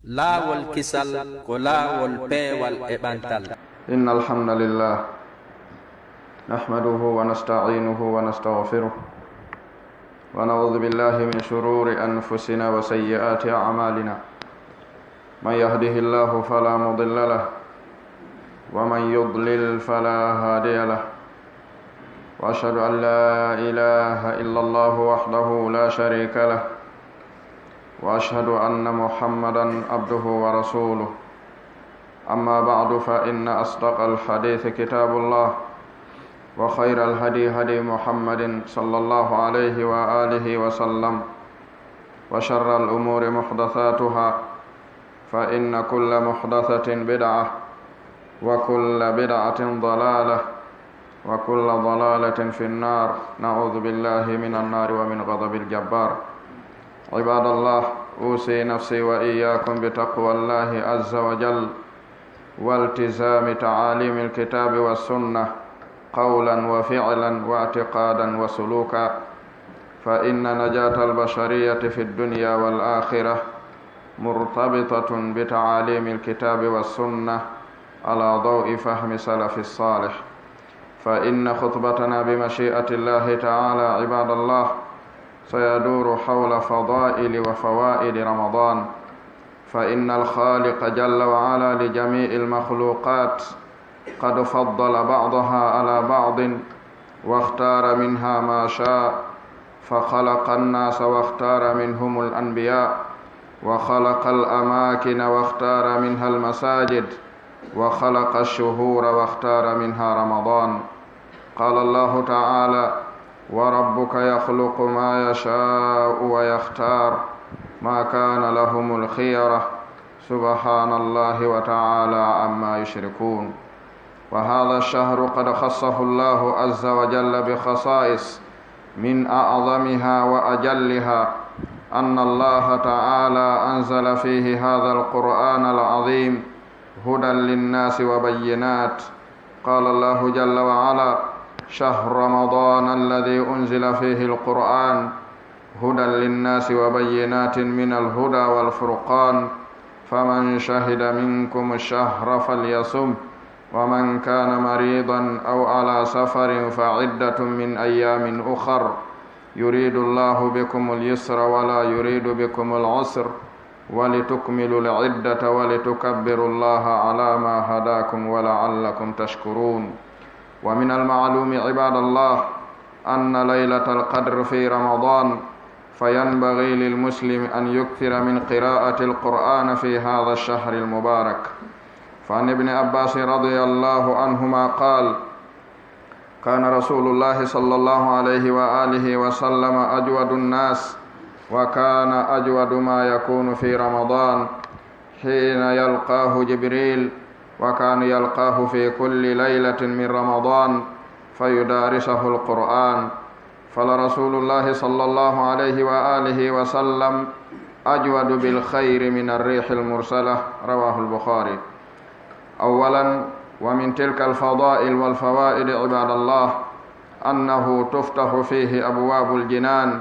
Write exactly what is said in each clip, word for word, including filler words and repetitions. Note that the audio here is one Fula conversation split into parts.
Laawol kisal ko laawol peewal e ɓantal. إن الحمد لله نحمده ونستعينه ونستغفره ونعوذ بالله من شرور أنفسنا وسيئات أعمالنا. من يهده الله فلا مضل له ومن يضلل فلا هادي له. وأشهد أن لا إله إلا الله وحده لا شريك له. وأشهد أن محمدا عبده ورسوله. أما بعد، فإن أصدق الحديث كتاب الله، وخير الهدي هدي محمد صلى الله عليه وآله وسلم، وشر الأمور محدثاتها، فإن كل محدثة بدعة، وكل بدعة ضلالة، وكل ضلالة في النار. نعوذ بالله من النار ومن غضب الجبار. عباد الله، أوصي نفسي وإياكم بتقوى الله عز وجل والتزام تعاليم الكتاب والسنة قولا وفعلا واعتقادا وسلوكا، فإن نجاة البشرية في الدنيا والآخرة مرتبطة بتعاليم الكتاب والسنة على ضوء فهم سلف الصالح. فإن خطبتنا بمشيئة الله تعالى، عباد الله، سيدور حول فضائل وفوائد رمضان، فإن الخالق جل وعلا لجميع المخلوقات قد فضل بعضها على بعض واختار منها ما شاء، فخلق الناس واختار منهم الأنبياء، وخلق الأماكن واختار منها المساجد، وخلق الشهور واختار منها رمضان. قال الله تعالى: وربك يخلق ما يشاء ويختار ما كان لهم الخيرة، سبحان الله وتعالى عما يشركون. وهذا الشهر قد خصه الله عز وجل بخصائص، من أعظمها وأجلها أن الله تعالى أنزل فيه هذا القرآن العظيم هدى للناس وبينات. قال الله جل وعلا: شهر رمضان الذي أنزل فيه القرآن هدى للناس وبينات من الهدى والفرقان، فمن شهد منكم الشهر فليصمه، ومن كان مريضا أو على سفر فعدة من أيام أخر، يريد الله بكم اليسر ولا يريد بكم العسر، ولتكملوا العدة ولتكبروا الله على ما هداكم ولعلكم تشكرون. ومن المعلوم، عباد الله، أن ليلة القدر في رمضان، فينبغي للمسلم أن يكثر من قراءة القرآن في هذا الشهر المبارك. فعن ابن عباس رضي الله عنهما قال: كان رسول الله صلى الله عليه وآله وسلم أجود الناس، وكان أجود ما يكون في رمضان حين يلقاه جبريل، وكان يلقاه في كل ليلة من رمضان فيدارسه القرآن، فلرسول الله صلى الله عليه وآله وسلم أجود بالخير من الريح المرسلة. رواه البخاري. أولا، ومن تلك الفضائل والفوائد، عباد الله، أنه تفتح فيه أبواب الجنان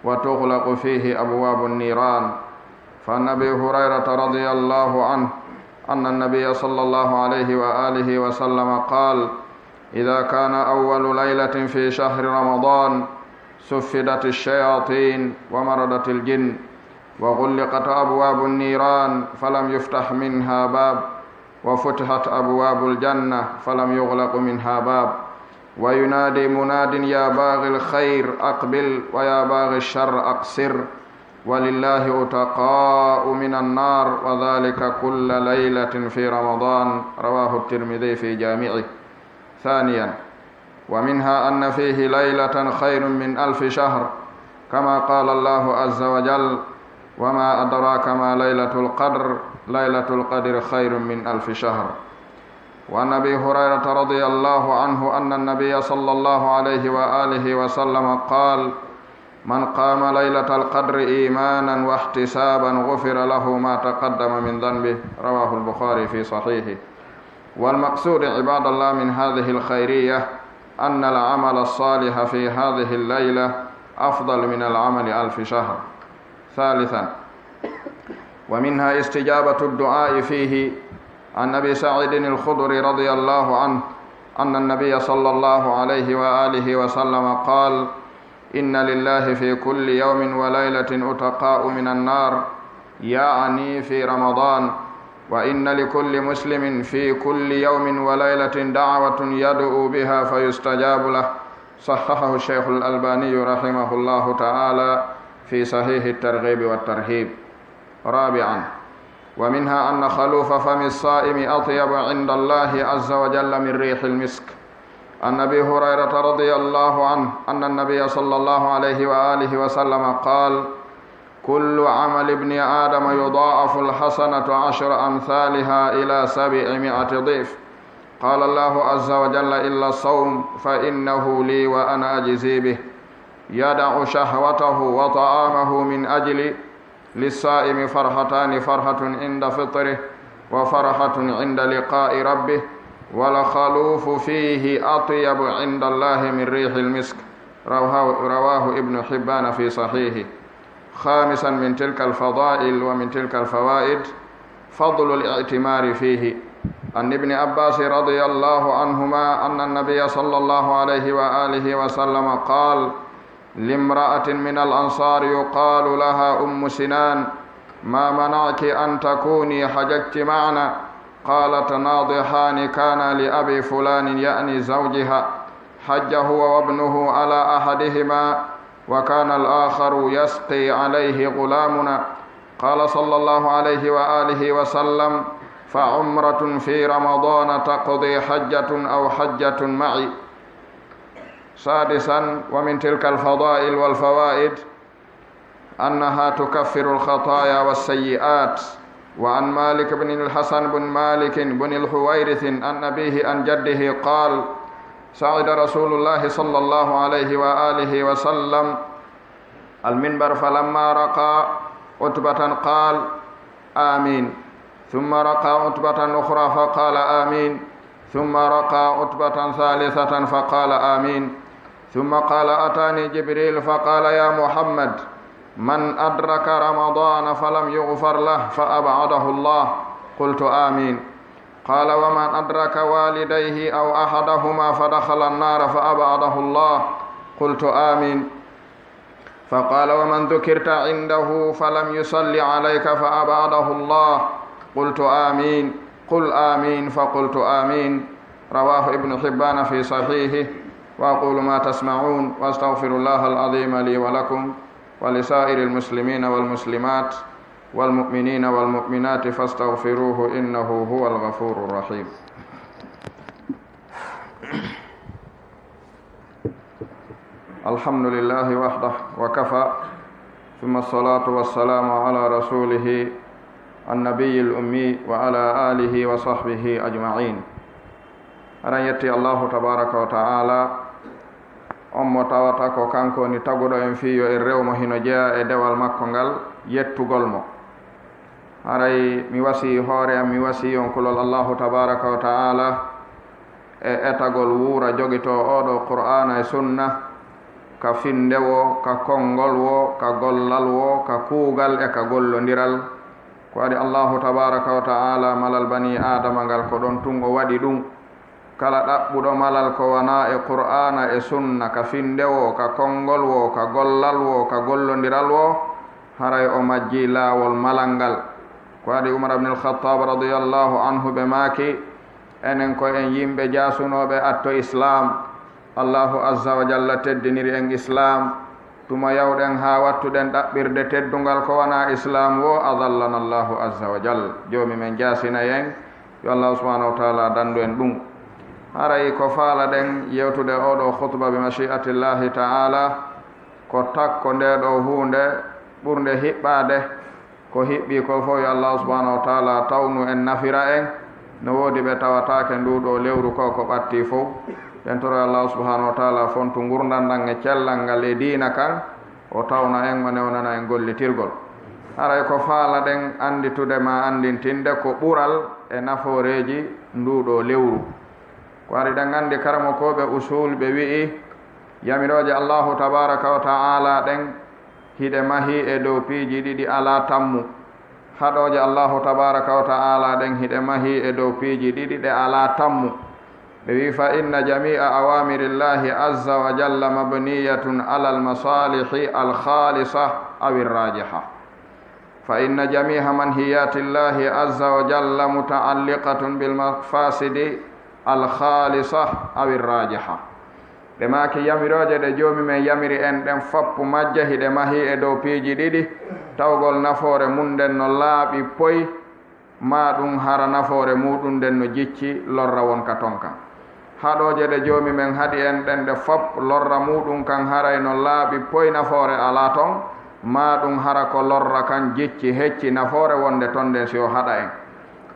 وتغلق فيه أبواب النيران. فعن أبي هريرة رضي الله عنه أن النبي صلى الله عليه وآله وسلم قال: إذا كان أول ليلة في شهر رمضان صفدت الشياطين ومردت الجن وغلقت أبواب النيران فلم يفتح منها باب، وفتحت أبواب الجنة فلم يغلق منها باب، وينادي مناد: يا باغي الخير أقبل، ويا باغي الشر أقصر، ولله عتقاء من النار، وذلك كل ليلة في رمضان. رواه الترمذي في جامعه. ثانيا، ومنها أن فيه ليلة خير من ألف شهر، كما قال الله عز وجل: وما أدراك ما ليلة القدر، ليلة القدر خير من ألف شهر. وعن أبي هريرة رضي الله عنه أن النبي صلى الله عليه وآله وسلم قال: من قام ليلة القدر إيمانا واحتسابا غفر له ما تقدم من ذنبه. رواه البخاري في صحيحه. والمقصود، عباد الله، من هذه الخيرية أن العمل الصالح في هذه الليلة أفضل من العمل ألف شهر. ثالثا، ومنها استجابة الدعاء فيه. عن أبي سعيد الخدري رضي الله عنه أن النبي صلى الله عليه وآله وسلم قال: إن لله في كل يوم وليلة عتقاء من النار، يعني في رمضان، وإن لكل مسلم في كل يوم وليلة دعوة يدعو بها فيستجاب له. صححه الشيخ الألباني رحمه الله تعالى في صحيح الترغيب والترهيب. رابعا، ومنها أن خلوف فم الصائم أطيب عند الله عز وجل من ريح المسك. عن أبي هريرة رضي الله عنه أن النبي صلى الله عليه وآله وسلم قال: كل عمل ابن آدم يضاعف الحسنة عشر أمثالها إلى سبعمائة ضعف. قال الله عز وجل: إلا الصوم فإنه لي وأنا أجزي به. يدع شهوته وطعامه من أجلي. للصائم فرحتان، فرحة عند فطره وفرحة عند لقاء ربه، ولخلوف فيه أطيب عند الله من ريح المسك. رواه، رواه ابن حبان في صحيحه. خامسا من تلك الفضائل ومن تلك الفوائد فضل الاعتمار فيه. عن ابن عباس رضي الله عنهما أن النبي صلى الله عليه وآله وسلم قال لامرأة من الأنصار يقال لها أم سنان: ما منعك أن تكوني حججت معنا؟ قالت: ناضحان كانا لأبي فلان، يعني زوجها، حج هو وابنه على أحدهما وكان الآخر يسقي عليه غلامنا. قال صلى الله عليه وآله وسلم: فعمرة في رمضان تقضي حجة أو حجة معي. سادسا ومن تلك الفضائل والفوائد أنها تكفر الخطايا والسيئات. وعن مالك بن الحسن بن مالك بن الحويرث عن أبيه عن جده قال: صعد رسول الله صلى الله عليه وآله وسلم المنبر فلما رقى عتبة قال: آمين. ثم رقى عتبة أخرى فقال: آمين. ثم رقى عتبة ثالثة فقال: آمين. ثم قال: أتاني جبريل فقال: يا محمد، من أدرك رمضان فلم يغفر له فأبعده الله. قلت: آمين. قال: ومن أدرك والديه أو أحدهما فدخل النار فأبعده الله. قلت: آمين. فقال: ومن ذكرت عنده فلم يصل عليك فأبعده الله. قلت: آمين. قل: آمين. فقلت: آمين. رواه ابن حبان في صحيحه. وأقول ما تسمعون، وأستغفر الله العظيم لي ولكم ولسائر المسلمين والمسلمات والمؤمنين والمؤمنات، فاستغفروه إنه هو الغفور الرحيم. الحمد لله وحده وكفى، ثم الصلاة والسلام على رسوله النبي الأمي وعلى آله وصحبه أجمعين. Aran yetti Allahu tabaraka wa ta'ala, on mo tawata ko kanko woni taguɗo en fii yo en rew mo, hino jeyaa e dewal makko ngal, yettugol mo. Haray mi wasii hoore am, mi wasii on kulol Allahu tabaraka wa ta'ala e etagol wuura jogitoo oo ɗoo Qur'aana e Sunna, ka finnde woo, ka konngol woo, ka gollal woo, ka kuugal e ka gollondiral. Ko adi Allahu tabaraka wa ta'ala malal banii Aadama ngal, ko ɗon tun o waɗi ɗun. Kala ɗaɓɓuɗo malal ko wanaa e Qur'aana e Sunna, ka finnde woo, ka konngol woo, ka gollal woo, ka gollondiral woo, haray o majjii laawol malal ngal. Ko adi Umar ibn al-Khattab radiyallahu anhu ɓe maaki, enen ko en yimɓe jaasunooɓe atto Islaam. Allahu azza wa jalla teddiniri en Islaam. Tuma yawɗen haa wattuɗen ɗaɓɓirde teddungal ko wanaa Islaam woo, adallana Allahu azza wa jalla. Joomi men jaasinay en, yo Allahu subhanahu wa ta'ala dandu en ɗun. Haray ko faalaɗen yewtude oo ɗoo khutba bi mashi'atillahi ta'ala, ko takko ndee ɗoo huunde ɓurnde hiɓɓaade. Ko hiɓɓii ko fow, yo Allahu subhanahu wa ta'ala tawnu en, nafira en. No woodi ɓe tawataake nduu ɗoo lewru ko, ko ɓattii fow. Ɗen toro yo Allahu subhanahu wa ta'ala fontu ngurndan ndan e cellal ngal e diina kan, o tawna en, o newnana en gollitirgol. Haray ko faalaɗen annditude maa anndintinde ko ɓural e nafooreeji nduu ɗoo lewru. Ko adi ɗen anndi karamokooɓe usul ɓe wi'i, yamirooje Allahu tabaraka wa ta'ala ɗen hiɗe mahii e dow piiji ɗiɗi alaa tammu. Haɗooje Allahu tabaaraka wa ta'aala ɗen hiɗe mahii e dow piiji ɗiɗi ɗe alaa tammu. Ɓe wi'i, "Fa inna jami'a awamirillahi azza wa jalla mabniyatun alal masalihi al khalisa aw ar rajiha. Fa inna jami'a manhiyatillahi azza wa jalla muta'alliqatun bil mafasidi al khalisa aw ar rajiha." Ɗe maaki, yamirooje ɗe Joomi men yamiri en ɗen foppu majje hiɗe mahii e dow piiji ɗiɗi, tawgol nafoore mum nden no laaɓi poy, maa ɗum hara nafoore muuɗum nden no jicci lorra won ka ton kan. Haɗooje ɗe Joomi men haɗi en ɗen ɗe fop, lorra muuɗum kan haray no laaɓi poy, nafoore alaa ton, maa ɗum hara ko lorra kan jicci hecci nafoore wonde ton nden si o haɗa en.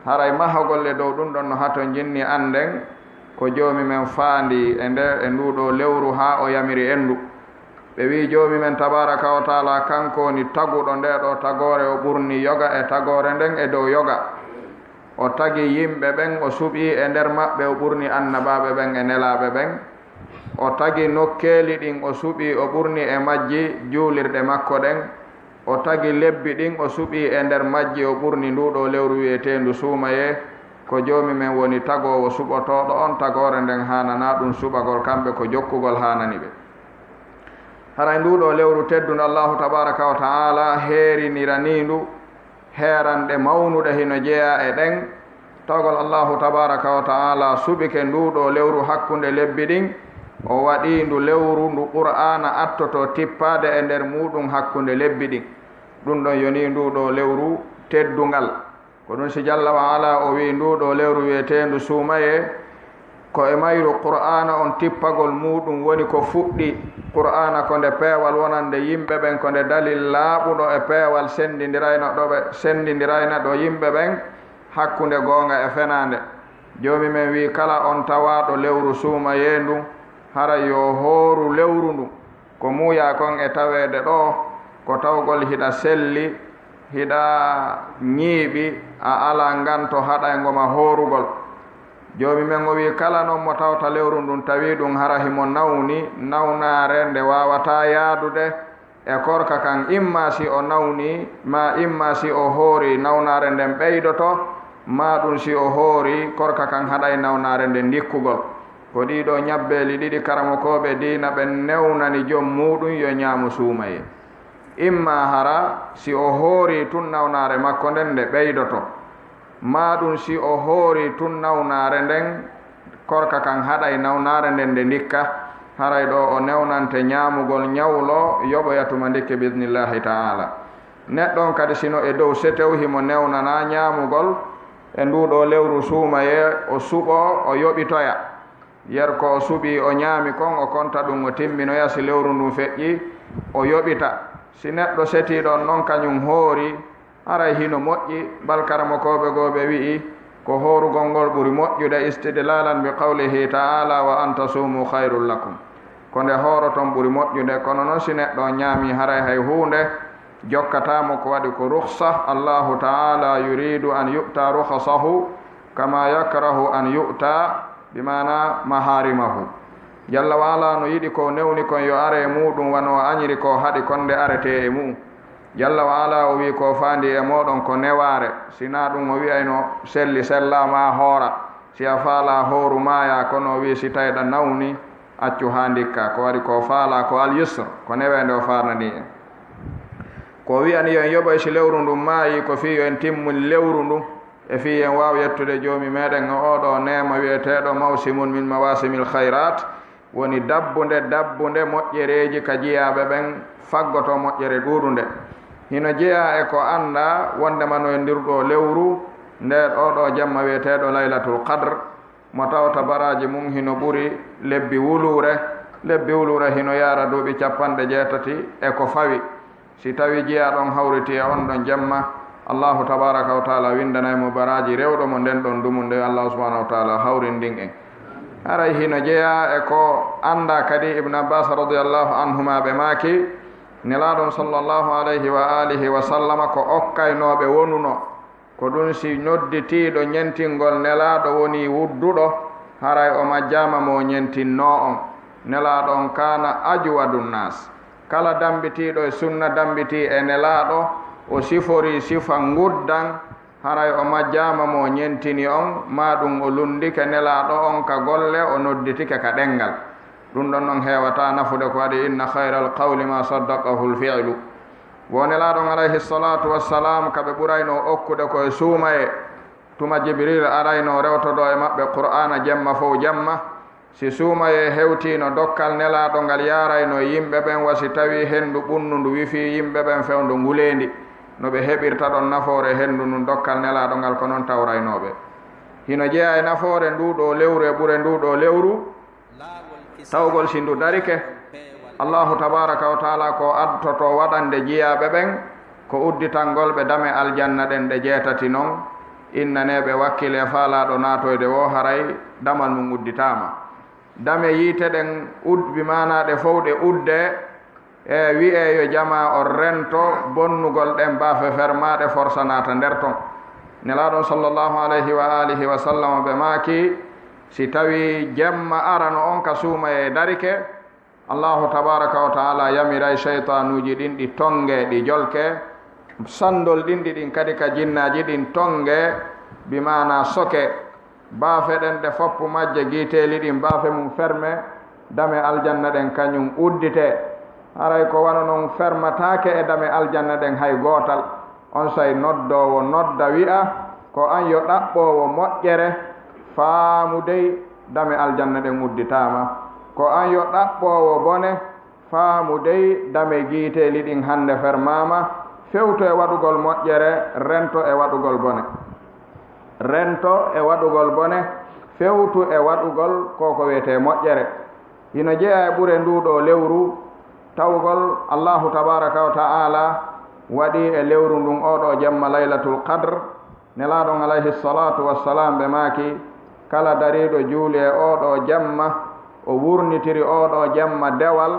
Haray mahogol e dow ɗum ɗon no hatonjinni annden ko Joomi men faandi e nder, e nduu ɗoo lewru haa o yamiri en ndu. Ɓe wi'i, "Joomi men tabaaraka wa ta'aala, kanko woni taguɗo ndee ɗoo tagoore, o ɓurni yoga e tagoore nden e dow yoga. O tagi yimɓe ɓen, o suɓii e nder maɓɓe, o ɓurni annabaaɓe ɓen e nelaaɓe ɓen. O tagi nokkeeli ɗin, o suɓii, o ɓurni e majji juulirɗe makko ɗen. O tagi lebbi ɗin, o suɓii e nder majji, o ɓurni nduu ɗoo lewru wi'eteendu suumayee. Ko Joomi men woni tagoowo suɓotooɗo on, tagoore nden haananaa ɗum suɓagol kamɓe, ko jokkugol haanani ɓe." Haray nduu ɗoo lewru teddundu Allahu tabaaraka wa ta'aala heeriniranii ndu heeranɗe mawnuɗe hino jeyaa e ɗen. Tawgol Allahu tabaaraka wa ta'aala suɓike nduu ɗoo lewru hakkunde lebbi ɗin, o waɗii ndu lewru ndu Qur'aana attoto tippaade e nder muuɗum hakkunde lebbi ɗin. Ɗum ɗon yonii nduu ɗoo lewru teddungal. Ko ɗum si Jalla wa Ala o wi'i nduu ɗoo lewru wi'eteendu suumayee, ko e mayru Qur'aana on tippagol muuɗum woni ko fuɗɗi. Qur'aana ko nde peewal wonande yimɓe ɓen, ko nde dalil laaɓuɗo e peewal sendindirayna ɗo ɓe, sendindirayna ɗo yimɓe ɓen hakkunde goonga e fenaande. Joomi men wi'i kala on tawaaɗo lewru suumayee ndu, hara yo hooru lewru ndu. Ko muuyaa kon e taweede ɗoo, ko tawgol hiɗa selli, hiɗa ñiiɓi, a alaa nganto haɗayngo ma hoorugol. Joomi men o wi'i, kala non mo tawta lewru ndun, tawi ɗum hara himo nawni, nawnaare nde waawataa yaadude e korka kan, imma si o nawni, maa imma si o hoori, nawnaare nden ɓeydoto, maa ɗum si o hoori, korka kan haɗay nawnaare nden ndikkugol. Ko ɗii ɗoo ñabbeeli ɗiɗi karamokooɓe diina ɓen newnani jom muuɗum yo ñaamu suumayee. Imma hara si o hoori tun nawnaare makko nden nde ɓeydoto, maa ɗum si o hoori tun nawnaare nden korka kan haɗay nawnaare nden nde ndikka, haray ɗoo o newnante ñaamugol ñawlo yoɓoya tuma ndikke bi'iznillahi ta'aala. Neɗɗo on kadi sino e dow setew himo newnanaa ñaamugol e nduu ɗoo lewru suumayee, o suɓoo, o yoɓitoya. Yer ko o suɓii, o ñaami kon, o konta ɗum, o timminoya. Si lewru ndun feƴƴii, o yoɓita. Si neɗɗo setiiɗo on non kañum hoori, haray hino moƴƴi, bal karamokooɓe goo ɓe wi'i, ko hoorugol ngol ɓuri moƴƴude, istidlaalan bi qawlihi ta'aala, "Wa an tasuumu khayrun lakum." Ko nde hooroton ɓuri moƴƴude, kono non si neɗɗo on ñaami, haray hay huunde jokkataa mo, ko waɗi ko rukhsa. Allahu ta'aala yuriidu an yu'ta rukhasahu kama yakrahu an yu'ta bi maana maharimahu. Jalla wa Ala no yiɗi ko newni kon yo are e muuɗum wano o añiri ko haɗi kon nde aretee e mu'um. Jalla wa Ala o wi'i ko faandi e mooɗon ko newaare, sinaa ɗum o wi'ayno selli, sellaa maa hoora. Si a faalaa hooru maayaa, kono o wi'i si tawii ɗa nawni, accu haa ndikkaa. Ko waɗi ko faalaa ko al yusr, ko neweende o faananii en. Ko o wi'ani yo en yoɓoy si lewru ndun maayii, ko fii yo en timmin lewru ndun. E fii en waaw yettude Joomi meɗen e oo ɗoo neema wi'eteeɗo mawsimun min mawaasimil khayraat, woni dabbunde, dabbunde moƴƴereeji ka jiyaaɓe ɓen faggotoo moƴƴere ɗuuɗunde. Hino jeyaa e ko anndaa wonndema no e ndir ɗoo lewru, nde ɗoo ɗoo jamma wi'eteeɗo Laylatul Qadr, mo tawta baraaji mum hino ɓuri lebbi wuluure, lebbi wuluure hino yaara duuɓi cappanɗe jeetati e ko fawi. Si tawii jiyaaɗo on hawritii e on ɗon jamma, Allaahu tabaaraka wa taala winndanay mo baraaji rewɗo mo nden ɗon dumunde, Allaahu subhaanahu wa taala hawrindin en. Haray hino jeyaa e ko anndaa kadi, Ibn Abbaas radiyallaahu anhumaa ɓe maaki, Nelaaɗo on sallallaahu alayhi wa aalihi wa sallama ko okkaynooɓe wonunoo. Ko ɗun si nodditiiɗo ñentingol Nelaaɗo wonii wudduɗo, haray o majjaama mo ñentinnoo on. Nelaaɗo on kaana ajwadu nnaas. Kala dammbitiiɗo e sunna dammbitii e Nelaaɗo, O siforii sifa nguddan, haray o majjaama mo ñentini on, maa ɗun o lunndike Nelaaɗo on ka golle, o nodditike ka ɗenngal. Ɗun ɗon non heewataa nafude, ko waɗi inna khayral qawli ma saddaqahul fi'lu. Wo Nelaaɗo on alayhi salaatu wassalaam, ka ɓe ɓuraynoo okkude ko e suumayee, tuma Jibriil araynoo rewtodoo e maɓɓe Qur'aana jemma fow jemma, si suumayee hewtiino dokkal Nelaaɗo ngal yaaraynoo yimɓe ɓen, wa si tawii henndu ɓunnundu wifii yimɓe ɓen fewndo nguleendi, no ɓe heɓirta ɗon nafoore henndu ndun, dokkal Nelaaɗo ngal ko non tawraynoo ɓe. Hino jeyaa e nafoore nduu ɗoo lewru e ɓure nduu ɗoo lewru, tawgol si ndu darike, Allaahu tabaaraka wa taala ko addoto waɗande jiyaaɓe ɓen ko udditangol ɓe dame aljanna ɗen ɗe jeetati non, innanee ɓe wakkilee faalaaɗo naatoyde woo, haray damal mun udditaama. Dame yiite ɗen ud-, bi maanaa ɗe fow ɗe uddee, e wi'ee yo jamaa on rento bonnugol ɗen baafe fermaaɗe, forsa naata nder ton. Nelaaɗo on sallallahu alayhi wa alihi wa sallam ɓe maaki, si tawii jemma arano on ka suumayee darike, Allaahu tabaaraka wa taala yamiray seytaanuuji ɗin ɗi tongee, ɗi jolkee, sanndolɗinɗi ɗin kadi ka jinnaaji ɗin tongee, bi maanaa sokee, baafe ɗen ɗe foppu majje, giiteeli ɗin baafe mun fermee, dame aljanna ɗen kañun udditee. Haray ko wano non fermataake e dame aljanna ɗen hay gootal. Onsay noddoowo nodda wi'a, ko an yo ɗaɓɓoowo moƴƴere, faamu dey dame aljanna ɗen udditaama. Ko an yo ɗaɓɓoowo bone, faamu dey dame giiteeli ɗin hannde fermaama, fewtu e waɗugol moƴƴere, rento e waɗugol bone. Rento e waɗugol bone, fewtu e waɗugol ko ko wi'etee moƴƴere. Hino jeyaa e ɓure nduu ɗoo lewru, tawgol Allaahu tabaaraka wa ta'aala waɗii e lewru ndun oo ɗoo jamma Laylatul Qadr. Nelaaɗo on alayhi salaatu wassalaam ɓe maaki, kala dariiɗo juuli e oo ɗoo jamma, o wurnitiri oo ɗoo jamma dewal,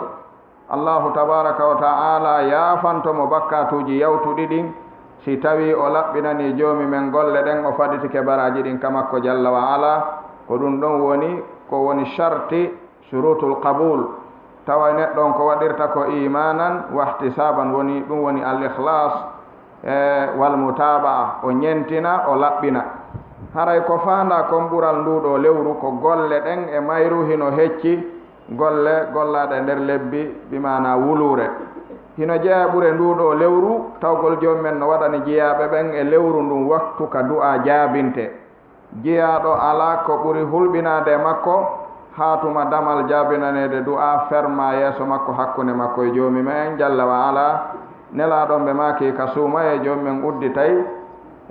Allaahu tabaaraka wa ta'aala yaafanto mo bakkaatuuji yawtuɗi ɗin, si tawii o laɓɓinanii Joomi men golle ɗen, o faditike baraaji ɗin ka makko jalla wa ala. Ko ɗun ɗon woni, ko woni sharti, shurutul qabul. Tawa neɗɗo on ko waɗirta ko iimaanan wa ihtisaaban, woni, ɗun woni al ikhlaas, e wal mutaaba'a, o ñentina, o laɓɓina. Haray ko faandaa kon ɓural nduu ɗoo lewru, ko golle ɗen e mayru hino hecci golle gollaaɗe e nder lebbi, bi maanaa wuluure. Hino jeyaa e ɓure nduu ɗoo lewru, tawgol Joomi men no waɗani jiyaaɓe ɓen e lewru ndun waktu ka du'aa jaabintee. Jiyaaɗo alaa ko ɓuri hulɓinaade e makko, haa tuma damal jaabinaneede du'aa fermaa yeeso makko hakkunde makko e Joomi men jalla wa ala. Nelaaɗo on ɓe maaki ka suumayee Joomi men udditay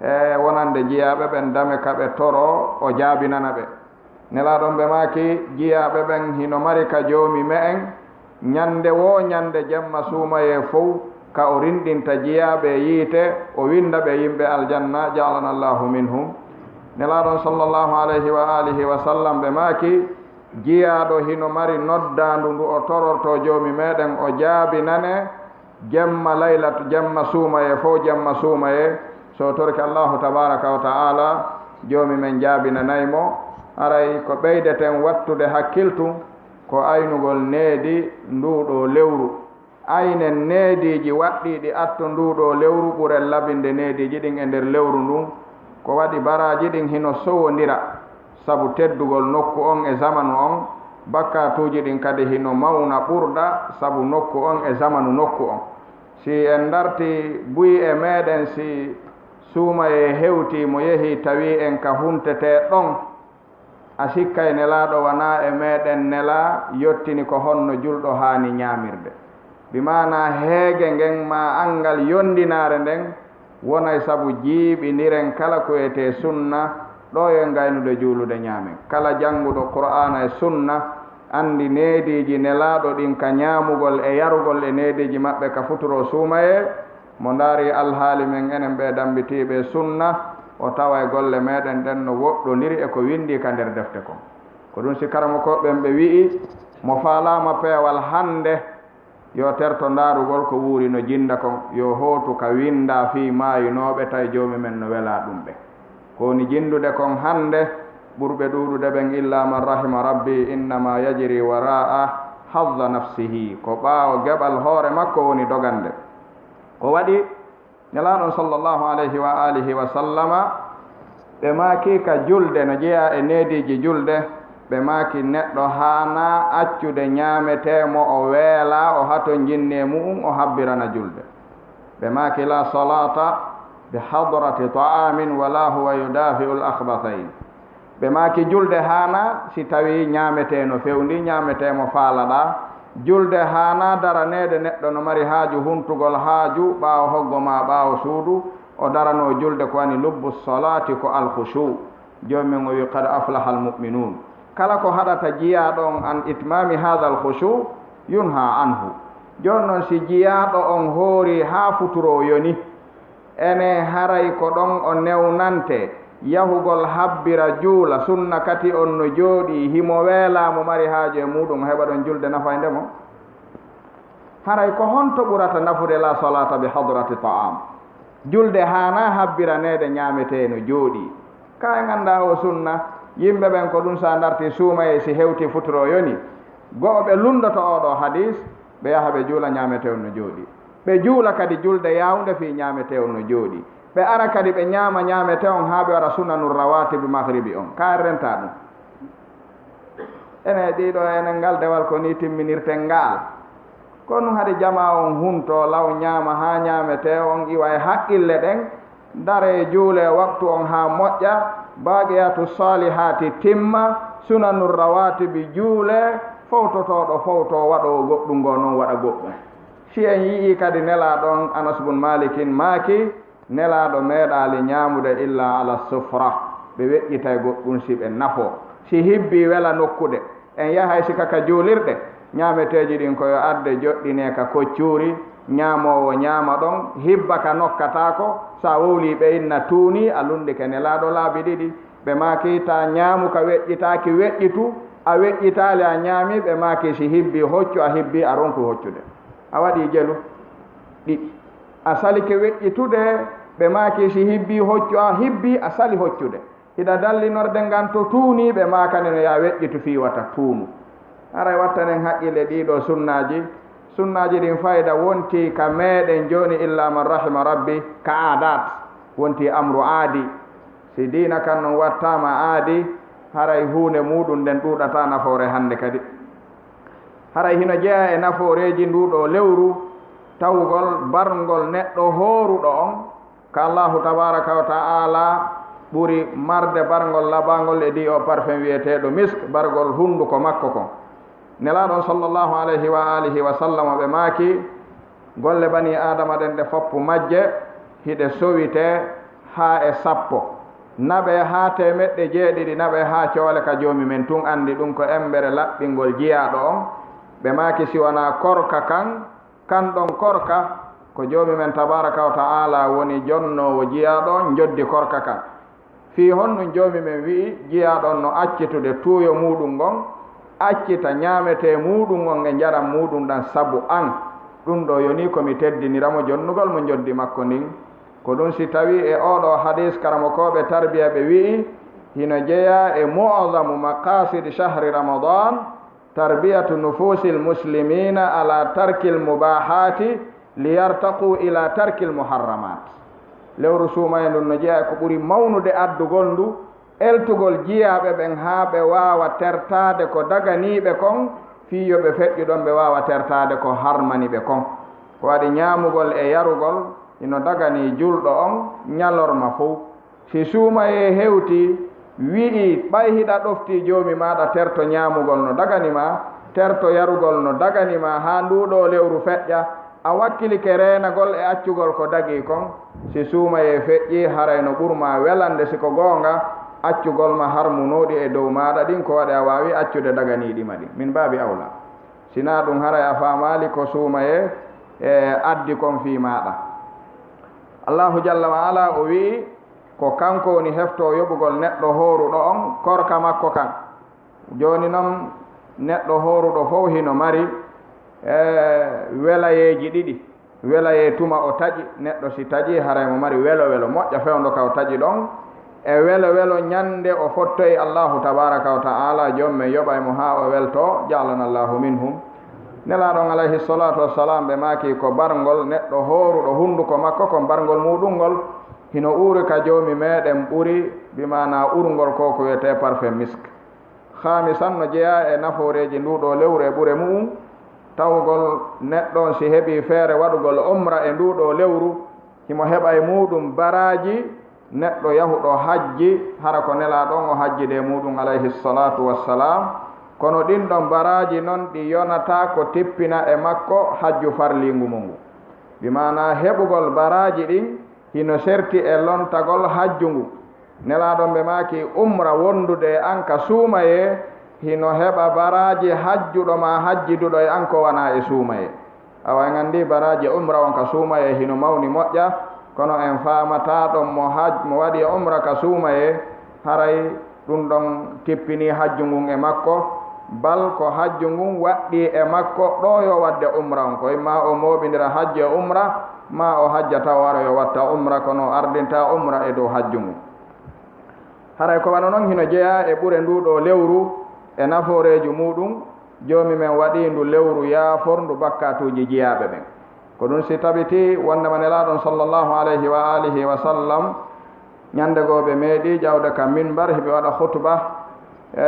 e wonande jiyaaɓe ɓen dame ka ɓe toroo, o jaabinana ɓe. Nelaaɗo on ɓe maaki, jiyaaɓe ɓen hino mari ka Joomi me'en, ñande woo ñande jemma suumayee fow, ka o rinɗinta jiyaaɓe e yiite, o winnda ɓe yimɓe aljanna, ja'alana Allaahu minhum. Nelaaɗo on sallallahu alayhi wa alihi wa sallam ɓe maaki, jiyaaɗo hino mari noddaandu ndu o torortoo Joomi meɗen, o jaabinane, jemma laylatu, jemma suumayee fow, jemma suumayee, so torike Allaahu tabaaraka wa ta'aala, Joomi men jaabinanay mo. Aray ko ɓeydeten wattude hakkiltu, ko aynugol needi nduu ɗoo lewru. Aynen neediiji waɗɗiiɗi atto nduu ɗoo lewru, ɓuren labinde neediiji ɗin e nder lewru ndun. Ko waɗi baraaji ɗin hino sowondira sabu teddugol nokku on e zamanu on, bakkaatuuji ɗin kadi hino mawna ɓurɗa sabu nokku on e zamanu nokku on. Si en ndartii buy e meɗen, si suumayee hewtii mo yehii tawii en ka huntetee ɗon, a sikkay Nelaaɗo wanaa e meɗen nelaa yottini ko honno julɗo haani ñaamirde. Bi maanaa heege ngen maa anngal yonndinaare nden wonay sabu jiiɓindiren kala ko wiyetee sunna, ɗoo yo en gaynude juulude ñaamen. Kala jannguɗo Qur'aana e sunna anndi neediiji Nelaaɗo ɗin ka ñaamugol e yarugol e neediiji maɓɓe ka futuro suumayee, mo ndaari alhaali men enen ɓee dammbitiiɓe e sunna, o taway golle meɗen ɗen no woɗɗondiri e ko winndii ka nder defte kon. Ko ɗun si karamokooɓe ɓen ɓe wi'i, mo faalaama peewal hannde, yo terto ndaarugol ko wuuri no jinnda kon, yo hootu ka winndaa fii maayinooɓe, tawi Joomi men no welaa ɗun ɓe. Ko woni jinndude kon hannde, ɓurɓe ɗuuɗude ɓen, illaa man rahima Rabbi, innama yajri waraa hazza nafsihi, ko ɓaawo geɓal hoore makko woni dogande. Ko waɗi Nelaaɗo sallallahu alayhi wa alihi wa sallama, ɓe maaki ka julde, no jeyaa e neediiji julde, ɓe maaki neɗɗo haanaa accude ñaametee mo o weelaa, o hatonjinni e mu'un, o habbirana julde. Ɓe maaki, "La salata bi hadrati ta'amin wala huwa yudafi'u al-akhbathayn." Ɓe maaki, julde haanaa si tawii ñaametee no fewndi, ñaametee mo faalaɗaa. Julde haanaa daraneede neɗɗo no mari haaju huntugol haaju ɓaawo hoggo maa ɓaawo suudu, o daranoo julde. Ko woni lubbu salati ko al-khushu. Joomi men o wi, "Qad aflaha al-mu'minun." Kala ko haɗata jiyaaɗo on an itmami hadha al-khushu yunha anhu. Jooni non si jiyaaɗo on hoori haa futuro o yoni, ene haray ko ɗon o newnante yahugol habbira juula sunna kati on no jooɗii himo weelaa mo mari haaju e muɗum o heɓa ɗon julde nafaynde mo? Haray ko honto ɓurata nafude la salata bi hadrati ta'am? Julde haanaa habbiraneede ñaametee no jooɗii. Ka en anndaa o sunna, yimɓe ɓen ko ɗum sa ndarti suumayee si hewti futuro yoni. Go'o ɓe lunndoto oo ɗoo hadiis, ɓe yaha ɓe juula ñaametee on no jooɗii. Ɓe juula kadi julde yaawnde fii ñaametee on no jooɗii. Ɓe ara kadi ɓe ñaama ñaametee on haa ɓe wara sunanu rawatibi maghribi on. Ka en rentaa ɗum. Ene ɗiɗo enen ngal dewal ko ni timminirten ngal. Kono hade jamaa on hunto law ñaama haa ñaametee on iwa e haqqille ɗen, dare juule waktu on haa moƴƴa, baqiyatu salihati timma, sunanu rawatibi juule, fowtotooɗo fowto waɗoowo goɗɗum ngoo non waɗa goɗɗum. Si en yi'ii kadi nelaaɗo on Anas bun Malikin maaki, Nelaaɗo meeɗaali ñaamude illa ala sufra, ɓe weƴƴitay goɗɗum si ɓe nafoo. Si hibbii wela nokkude, en yahay sika ka juulirɗe, ñaameteeji ɗin ko yo adde joɗɗinee ka koccuuri, ñaamoowo ñaama ɗon, hibba ka nokkataako, sa wowlii ɓe inna tuunii, a lunndike Nelaaɗo laabi ɗiɗi. Ɓe maaki, taa ñaamu ka weƴƴitaaki weƴƴitu, a weƴƴitaali a ñaami, ɓe maaki si hibbii hoccu a hibbii a ronku hoccude. A waɗii jelu ɗiɗi. A salike weƴƴitude, ɓe maaki si hibbii hoccu a hibbii a sali hoccude. Hiɗa dallinorde ngan to tuunii, ɓe maakani no yaa weƴƴitu fii wata tuunu. Haray wattanen haqqille ɗiiɗoo sunnaaji. Sunnaaji ɗin fayda wontii ka meeɗen jooni illa man rahima rabbi ka aadaat. Wontii amru aadi. Si diina kan non wattaama aadi, haray huunde muuɗum nden ɗuuɗataa nafoore hannde kadi. Haray hino jeyaa e nafooreeji nduu ɗoo lewru, tawugol barngol neɗɗo hooruɗo on, ka Allaahu tabaaraka wa ta'aala ɓuri marde barngol labaangol e dii o parfum wi'eteeɗo misk, bargol hunnduko makko kon. Nelaaɗo on sallallahu alayhi wa alihi wa sallam ɓe maaki, golle banii Aadama ɗen ɗe foppu majje, hiɗe sowitee haa e sappo. Naɓee haa teemeɗɗe jeeɗiɗi, naɓee haa coole ka Joomi men tun anndi ɗum ko emmbere laɓɓingol jiyaaɗo on. Ɓe maaki, si wanaa korka kan, kan ɗon korka, ko Joomi men tabaaraka wa ta'aala woni jonnoowo jiyaaɗo on njoddi korka kan. Fii honɗum Joomi men wi'i jiyaaɗo on no accitude tuuyo muuɗum ngon, accita ñaametee muuɗum on e njaram muuɗum ɗan sabu an? Ɗum ɗoo yonii ko mi teddinira mo jonnugol mo njoddi makko ndin. Ko ɗum si tawii e oo ɗoo hadiis karamokooɓe tarbiya ɓe wi'i, hino jeyaa e mu'zamu maqaasidi shahri Ramadan, tarbiyatu nufuusil muslimiina ala tarkil mubaahaati liyartaqu ila tarkil muharramaat. Lewru suumayee ndun no jeyaa e ko ɓuri mawnude addugol ndu, eltugol jiyaaɓe ɓen haa ɓe waawa tertaade ko daganiiɓe kon, fii yo ɓe feƴƴu ɗon ɓe waawa tertaade ko harmani ɓe kon. Ko waɗi ñaamugol e yarugol hino daganii julɗo on ñalorma fow. Si suumayee hewtii, wi'ii, ɓay hiɗa ɗoftii Joomi maaɗa, terto ñaamugol no dagani maa, terto yarugol no dagani maa, haa nduu ɗoo lewru feƴƴa, a wakkilike reenagol e accugol ko dagii kon, si suumayee feƴƴii, haray no ɓur maa welande, si ko goonga, accugol ma harmunooɗi e dow maaɗa ɗin, ko waɗi a waawii accude daganiiɗi ma ɗin. Min baabi awlaa. Si naa ɗum, haray a faamaali ko suumayee, e, addi kon fii maaɗa. Allaahu jalla wa ala o wi'i, ko kanko woni heftoo yoɓugol neɗɗo hooruɗo on korka makko kan. Jooni non, neɗɗo hooruɗo fow hino mari, e, welayeeji ɗiɗi. Welayee tuma o taƴi, neɗɗo si taƴii, haray mo mari welo-welo moƴƴa fewndo ka o taƴi ɗon, e welo-welo ñande o fottoyi Allaahu tabaaraka wa ta'aala, Joom men yoɓay mo haa o weltoo, ja'alana Allaahu minhum. Nelaaɗo on alayhi salaatu wassalaam ɓe maaki ko barngol neɗɗo hooruɗo hunnduko makko kon barngol muuɗum ngol hino uuri ka Joomi meɗen ɓuri, bi maanaa urngol ko ko wiyetee parfum misk. Haamisan no jeyaa e nafooreeji nduu ɗoo lewru e ɓure mu'un, tawgol neɗɗo on si heɓii feere waɗugol umra e nduu ɗoo lewru, himo heɓa e muuɗum baraaji neɗɗo yahuɗo hajji, hara ko Nelaaɗo on o hajjide e muuɗum alayhi salaatu wassalaam. Kono ɗin ɗon baraaji non ɗi yonataa ko tippina e makko hajju farliingu mo ngu. Bi maanaa heɓugol baraaji ɗin hino serti e lontagol hajju ngu. Nelaaɗo on ɓe maaki umra wondude e an ka suumayee, hino heɓa baraaji hajjuɗo maa hajjiduɗo e an ko wanaa e suumayee. Awa en anndii baraaji umra on ka suumayee hino mawni moƴƴa, kono en faamataa ɗon mo haj-, mo waɗi umra ka suumayee, haray ɗum ɗon tippinii hajju ngun e makko, bal ko hajju ngun waɗɗii e makko ɗoo yo waɗde umra on. Ko imma o mooɓindira hajju e umra, maa o hajja taw o ara yo watta umra, kono o ardinta umra e dow hajju ngun. Haray ko wano non hino jeyaa e ɓure nduu ɗoo lewru e nafooreeju muuɗum, Joomi men waɗii ndu lewru yaaforndu bakkaatuuji jiyaaɓe ɓen. Ko ɗum si tabitii wonndema Nelaaɗo on sallallahu alayhi wa alihi wa sallam, ñande goo ɓe meeɗii ƴawde ka minbar, hiɓe waɗa khutba, e,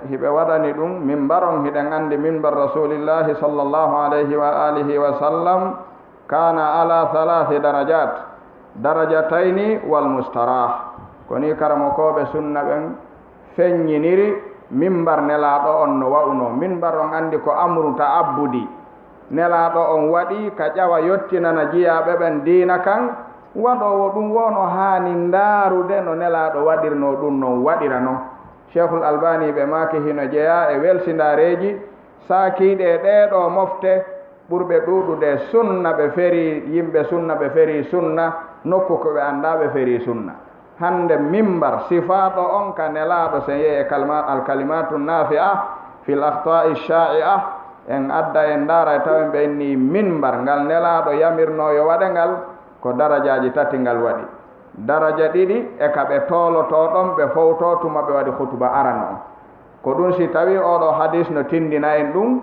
hiɓe waɗani ɗum minbar on, hiɗen anndi minbar Rasuulillaahi sallallahu alayhi wa alihi wa sallam, kaana ala thalathi darajat, darajatayni wal mustarah. Ko nii karamokooɓe sunna ɓen feññiniri minbar Nelaaɗo on no wa'unoo. Minbar on anndi ko amru ta'abbudi. Nelaaɗo on waɗii ka ƴawa yottinana jiyaaɓe ɓen diina kan, waɗoowo ɗum woo no haani ndaarude no Nelaaɗo waɗirnoo ɗum non waɗira non. Cheikhul Albani ɓe maaki hino jeyaa e welsindaareeji saakiiɗe e ɗee ɗoo mofte, ɓurɓe ɗuuɗude sunna ɓe ferii, yimɓe sunna ɓe ferii sunna, nokku ko ɓe anndaa ɓe ferii sunna. Hannde minbar sifaaɗo on ka Nelaaɗo, sen yehi e kalma-, al kalimatu nafi'a fil akhta'i sha'i'a, en adda en ndaara e tawen ɓe inni minbar ngal Nelaaɗo yamirnoo yo waɗe ngal, ko darajaaji tati ngal waɗi. Daraja ɗiɗi e ka ɓe toolotoo ɗon ɓe fowtoo tuma ɓe waɗi khutuba arano on. Ko ɗum si tawii oo ɗoo hadiis no tinndina en ɗum.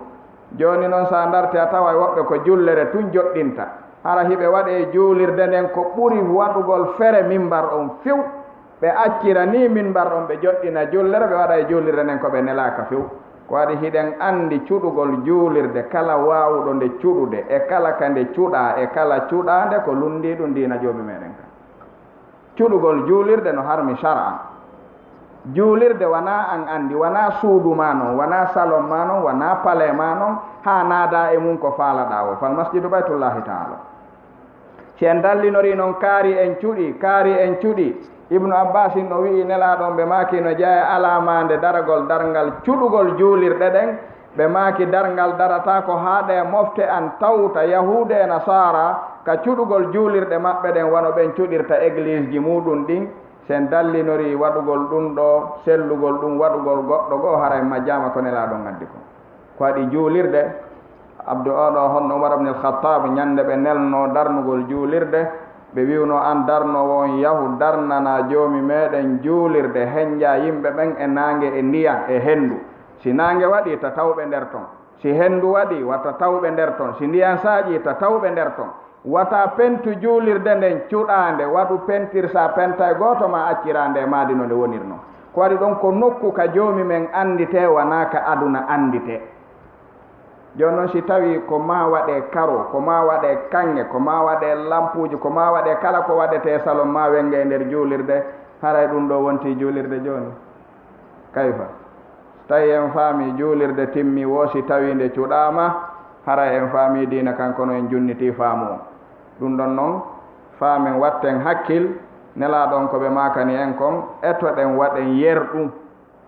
Jooni non, si a ndartii a taway woɓɓe ko jullere tun joɗɗinta. Hara hiɓe waɗee juulirde nden ko ɓuri waɗugol fere minbar on few. Ɓe accira nii minbar on ɓe joɗɗina jullere, ɓe waɗa e juulirde nden ko ɓe nelaaka few. Ko waɗi hiɗen anndi cuɗugol juulirde kala waawuɗo nde cuɗude, e kala ka nde cuɗaa, e kala cuɗaande ko lunndii ɗum diina Joomi meɗen kan. Cuɗugol juulirde no harmi shar'an. Juulirde wanaa an anndi, wanaa suudu maa non, wanaa salon maa non, wanaa palais maa non, haa naadaa e mum ko faalaɗaa woo. Fal masjidu baytullahi ta'ala. Si en dallinorii non kaari en cuɗii, kaari en cuɗii. Ibnu Abbaasin no wi'i Nelaaɗo on ɓe maaki no jeyaa e alaamaande daragol darngal cuɗugol juulirɗe ɗen, ɓe maaki darngal darataako haa ɗee mofte an tawta Yahuudu e Nasaara ka cuɗugol juulirɗe maɓɓe ɗen wano ɓen cuɗirta egliisji muuɗum ɗin. Si en dallinorii waɗugol ɗum ɗoo, sellugol ɗum waɗugol goɗɗo goo, hara en majjaama ko Nelaaɗo on addi kon. Ko waɗi juulirde, Abdu oo ɗoo honno Umar ibn al-Khattab, ñande ɓe nelnoo darnugol juulirde, ɓe wi'unoo an darnoowo on yahu darnanaa Joomi meɗen juulirde, henjaa yimɓe ɓen e naange e ndiyan e henndu. Si naange waɗii, ta taw ɓe nder ton. Si henndu waɗii, wata taw ɓe nder ton. Si ndiyan saaƴii, ta taw ɓe nder ton. Wata pentu juulirde nden cuɗaa nde, waɗu pentir si a penta e gooto maa acciraa nde e maadi no nde wonirnoo. Ko waɗi ɗon ko nokku ka Joomi men annditee, wanaa ka aduna annditee. Jooni non si tawii ko maa waɗee karo, ko maa waɗee kaŋŋe, ko maa waɗee lampuuji, ko maa waɗee kala ko waɗetee salon maa wennge e nder juulirde, haray ɗum ɗoo wontii juulirde jooni? Kayfa? Tawi en faamii juulirde timmii woo si tawii nde cuɗaama, haray en faamii diina kan kono en junnitii faamu on. Ɗum ɗon non, faamen watten hakkil, Nelaaɗo on ko ɓe maakani en kon, etoɗen waɗen yerɗu.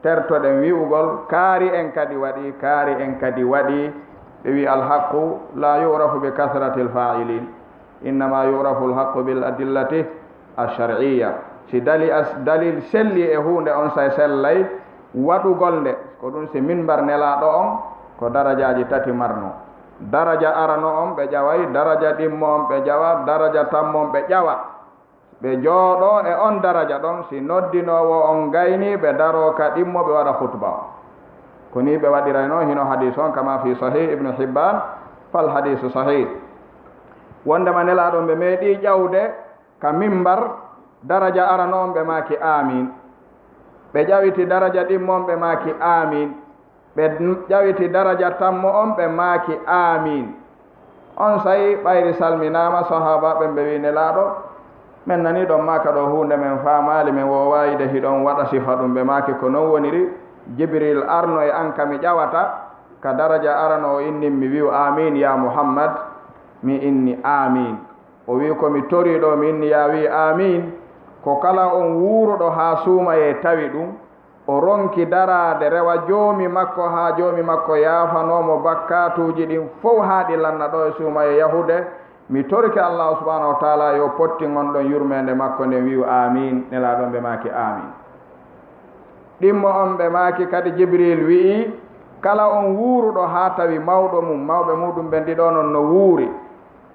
Tertoɗen wi'ugol, kaari en kadi waɗii, kaari en kadi waɗii. Ɓe wi'i, "Alhaqqu la yu'rafu bi kasratil fa'ilin, innama yu'rafu alhaqqu bil adillati ash-shar'iyya." Si dali as-, dalil selli e huunde, onsay sellay waɗugol nde. Ko ɗum si minbar Nelaaɗo on ko darajaaji tati marnoo. Daraja arano on ɓe ƴaway, daraja ɗimmo on ɓe ƴawa, daraja tammo on ɓe ƴawa. Ɓe jooɗoo e on daraja ɗon, si noddinoowo on gaynii, ɓe daroo ka ɗimmo, ɓe waɗa khutba on. Ko nii ɓe waɗiraynoo, hino hadiis on, kama fi sahih Ibnu Hibbaan, fal hadiisu sahih. Wondema Nelaaɗo ɓe meeɗi ƴawde ka mimbar, daraja arano on, ɓe maaki, "Aamiin." Ɓe ƴawiti daraja ɗimmo on, ɓe maaki, "Aamiin." Ɓe ƴawiti daraja tammo on, ɓe maaki, "Aamiin." Onsay ɓayri salminaama, sahaabaaɓe ɓe wi'i, "Nelaaɗo, men nanii ɗon maaka ɗoo huunde, men faamaali, men woowaayide hiɗon waɗa sifa ɗum." Ɓe maaki, "Ko non woniri, Jibril arno e an ka mi ƴawata, ka daraja arano o innin mi wi'u, 'Aamiin, yaa Muhammad.' Mi inni, 'Aamiin.' O wi'i, 'Ko mi torii ɗoo, mi inni yaa wi'i, 'Aamiin.'" Ko kala on wuuruɗo haa suumayee tawi ɗum, o ronki daraade rewa Joomi makko, haa Joomi makko yaafanoo mo bakkaatuuji ɗin fow, haa ɗi lanna ɗoo e suumayee yahude. Mi torike Allaahu subhaanahu wa taala yo pottin on ɗon yurmeende makko nden wi'u, "Aamiin." Nelaaɗo ɓe maaki, "Aamiin." Ɗimmo on ɓe maaki kadi, Jibril wi'i, "Kala on wuuruɗo haa tawi mawɗo mum, mawɓe muuɗum ɓen ɗiɗo non no wuuri,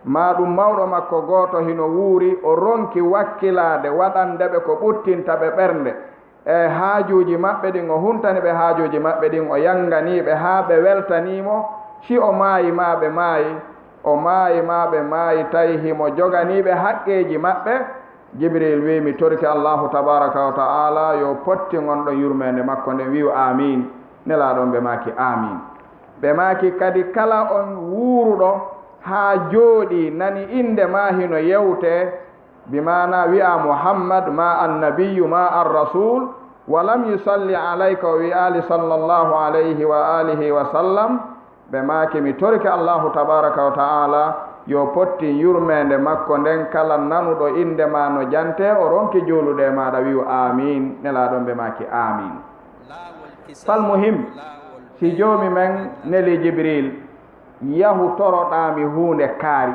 maa ɗum mawɗo makko gooto hino wuuri, o ronki wakkilaade waɗande ɓe ko ɓuttinta ɓe ɓernde, e haajuuji maɓɓe ɗin, o huntani ɓe haajuuji maɓɓe ɗin, o yanganii ɓe haa ɓe weltanii mo, si o maayi maa ɓe maayi, o maayi maa ɓe maayi, tawi himo joganii ɓe haqqeeji maɓɓe." Jibril wi'i, "Mi torike Allaahu tabaaraka wa ta'aala yo pottin on ɗon yurmeende makko nden wi'u, 'Aamiin.'" Nelaaɗo ɓe maaki, "Aamiin." Ɓe maaki kadi, "Kala on wuuruɗo haa jooɗii nani innde maa hino yewtee, bi maana wi'a Muhammad, maa annabiyyu, maa arrasuul, wa lam yusalli alayka," o wi'aali sallallahu alayhi wa alihi wa sallam, ɓe maaki, "Mi torike Allaahu tabaaraka wa ta'aala yo pottin yurmeende makko nden, kala nanuɗo innde maa no jantee, o ronki juulude e maaɗa wi'u, 'Aamiin.'" Nelaaɗo ɓe maaki, "Aamiin." Fal muhim, si Joomi men neli Jibril, "Yahu toroɗaa mi huunde kaari.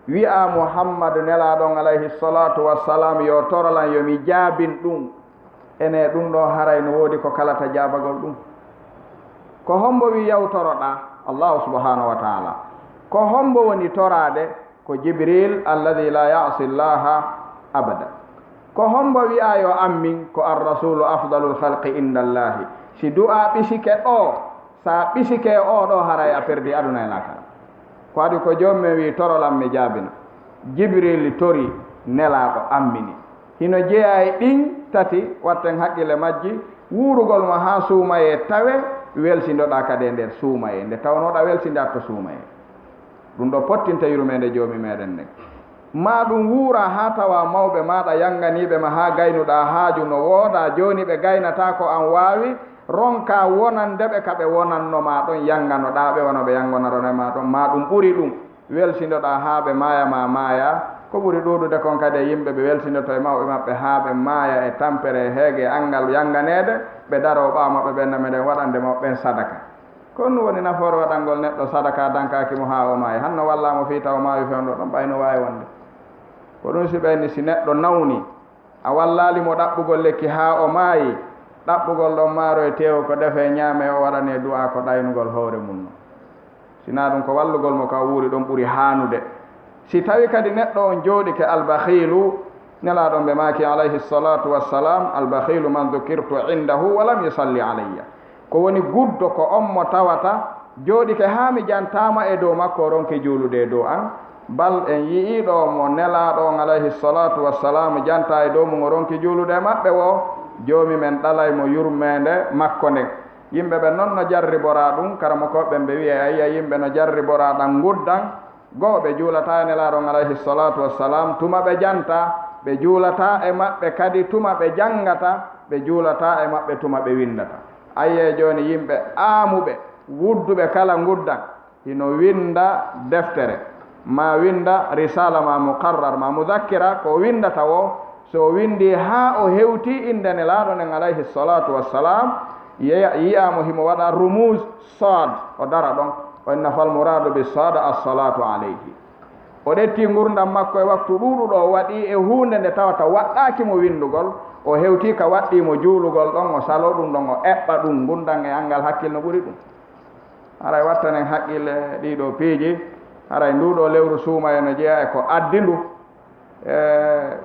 Wi'aa Muhammad Nelaaɗo on alayhi salaatu wassalaam yo toro lan, yo mi jaabin ɗum." Ene ɗum ɗoo haray no woodi ko kalata jaabagol ɗum. Ko hombo wi'i yahu toroɗaa? Allaahu subhaanahu wa ta'aala. Ko hombo woni toraade? Ko Jibril, alladhi la ya'si Allaha abada. Ko hombo wi'aa yo ammin? Ko ar-rasuulu afdalul khalqi inda Allahi. Si du'aa ɓisike ɗoo, sa ɓisike oo ɗoo, haray a perdi aduna e laakara. Ko adi ko Joomi men wi'i, "Toro lan mi jaabina." Jibril tori, Nelaaɗo ammini. Hino jeyaa e ɗin tati, watten haqqille majji, wuurugol mo haa suumayee tawe, welsindoɗaa kadi e nder suumayee. Nde tawnoɗaa welsinde atto suumayee. Ɗum ɗo pottinta yurmeende Joomi meɗen nden. Maa ɗum wuuraa haa tawaa mawɓe maaɗa yanganiiɓe ma haa gaynuɗaa haaju no woodaa, jooni ɓe gaynataa ko an waawi, ronkaa wonande ɓe ka ɓe wonanno maa ɗon, yanganoɗaa ɓe wano ɓe yangonarano e maa ɗon, maa ɗum ɓuri ɗum. Welsindoɗaa haa ɓe maaya, maa maaya. Ko ɓuri ɗuuɗude kon kadi e yimɓe ɓe welsindoto e mawɓe maɓɓe haa ɓe maaya e tampere e heege e anngal yanganeede, ɓe daroo ɓaawo maɓɓe ɓen na meɗen waɗande mawɓe ɓen sadaka. Ko honɗum woni nafoore waɗangol neɗɗo sadaka dankaaki mo haa o maayi? Hanno wallaa mo fii taw o maayi fewndo ɗon, ɓay no waawi wonde. Ko ɗum si ɓeyni si neɗɗo nawni, a wallaali mo ɗaɓɓugol lekki haa o maayi, ɗaɓɓugol ɗon maaro e teewu ko defee ñaamee, o waɗanee du'aa ko ɗaynugol hoore mum non. Si naa ɗum ko wallugol mo ka o wuuri ɗon ɓuri haanude. Si tawi kadi neɗɗo on jooɗike, albakhiilu, Nelaaɗo on ɓe maaki alayhi salaatu wassalaam, "Albakhiilu man dhukirtu indahu wa lam yusalli alayya." Ko woni guddo ko on mo tawata jooɗike haa mi jantaama e dow makko, o ronki juulude e dow an. Bal en yi'ii ɗo mo Nelaaɗo on alayhi salaatu wassalaam jantaa e dow mum, o ronki juulude e maɓɓe woo, Joomi men ɗalay mo yurmeende makko nden. Yimɓe ɓen non no jarriboraa ɗum, karamokooɓe ɓen ɓe wi'ay, ayya, yimɓe no jarriboraa ɗan nguddan, goo ɓe juulataa e Nelaaɗo on alayhi salaatu wassalaam tuma ɓe jantaa, ɓe juulataa e maɓɓe kadi tuma ɓe janngata, ɓe juulataa e maɓɓe tuma ɓe winndata. Ayya jooni yimɓe aamuɓe, wudduɓe kala nguddan, hino winnda deftere, maa winnda risaala, maa muqarrar, maa mudakkira, ko o winndata woo, so o winndii haa o hewtii innde Nelaaɗo nden alayhi salaatu wassalaam, yeya-, yi'aa mo himo waɗa rumuuz saad, o dara ɗon, o inna fal muraadu bi saad as-salaatu alayhi. O ɗettii ngurndan makko e waktu ɗuuɗuɗo o waɗii e huunde nde tawata waɗɗaaki mo winndugol, o hewtii ka waɗɗii mo juulugol ɗon, o saloo ɗum ɗon, o eɓɓa ɗum, ngurndan e anngal hakkil no ɓuri ɗum. Haray wattanen haqqille ɗii ɗoo piiji, haray nduu ɗoo lewru suumayee no jeyaa e ko addi ndu, e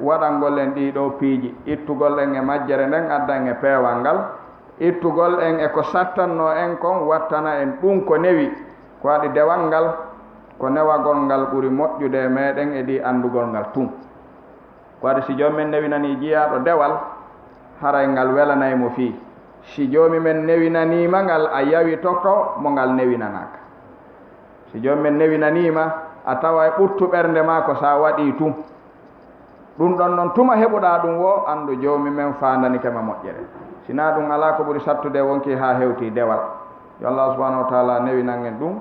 waɗangol en ɗii ɗoo piiji, ittugol en e majjere nden, addan e peewal ngal, Ittugol en e ko sattannoo en kon wattana en ɗun ko newi, ko waɗi dewal ngal, ko newagol ngal ɓuri moƴƴude e meɗen e ɗi anndugol ngal tun. Ko waɗi si Joomi men newinanii jiyaaɗo dewal, haray ngal welanay mo fii. Si Joomi men newinaniima ngal, a yawitoto mo ngal newinanaaka. Si Joomi men newinaniima, a taway ɓuttu ɓernde maa ko si a waɗii tun. Ɗun ɗon non, tuma heɓuɗaa ɗun woo, anndu Joomi men faandanike ma moƴƴere. Si naa ɗun alaa, ko ɓuri sattude wonkii haa hewtii dewal. Yo Allah subhanahu wa taala newinan en ɗun.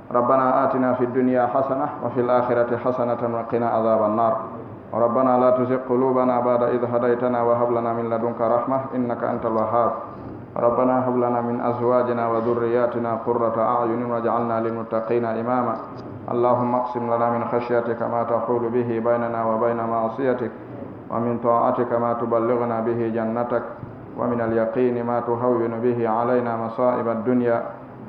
ربنا آتنا في الدنيا حسنة وفي الآخرة حسنة وقنا عذاب النار. ربنا لا تزغ قلوبنا بعد إذ هديتنا وهب لنا من لدنك رحمة إنك أنت الوهاب. ربنا هب لنا من أزواجنا وذرياتنا قرة أعين واجعلنا للمتقين إماما. اللهم اقسم لنا من خشيتك ما تحول به بيننا وبين معصيتك، ومن طاعتك ما تبلغنا به جنتك، ومن اليقين ما تهون به علينا مصائب الدنيا،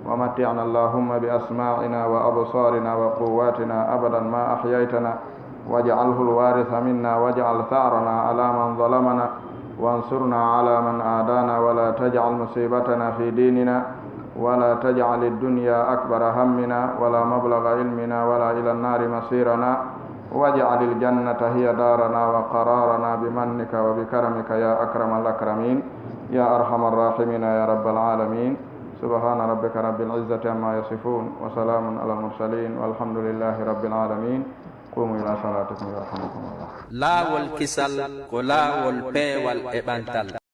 ومتعنا اللهم بأسماعنا وأبصارنا وقواتنا أبدا ما أحييتنا، واجعله الوارث منا، واجعل ثأرنا على من ظلمنا، وانصرنا على من عادانا، ولا تجعل مصيبتنا في ديننا، ولا تجعل الدنيا أكبر همنا، ولا مبلغ علمنا، ولا إلى النار مصيرنا، واجعل الجنة هي دارنا وقرارنا بمنك وبكرمك يا أكرم الأكرمين، يا أرحم الراحمين، يا رب العالمين. سبحان ربك رب العزة عما يصفون، وسلام على المرسلين، والحمد لله رب العالمين. قوموا إلى صلاتكم يرحمكم الله. Laawol kisal ko laawol peewal e ɓantal.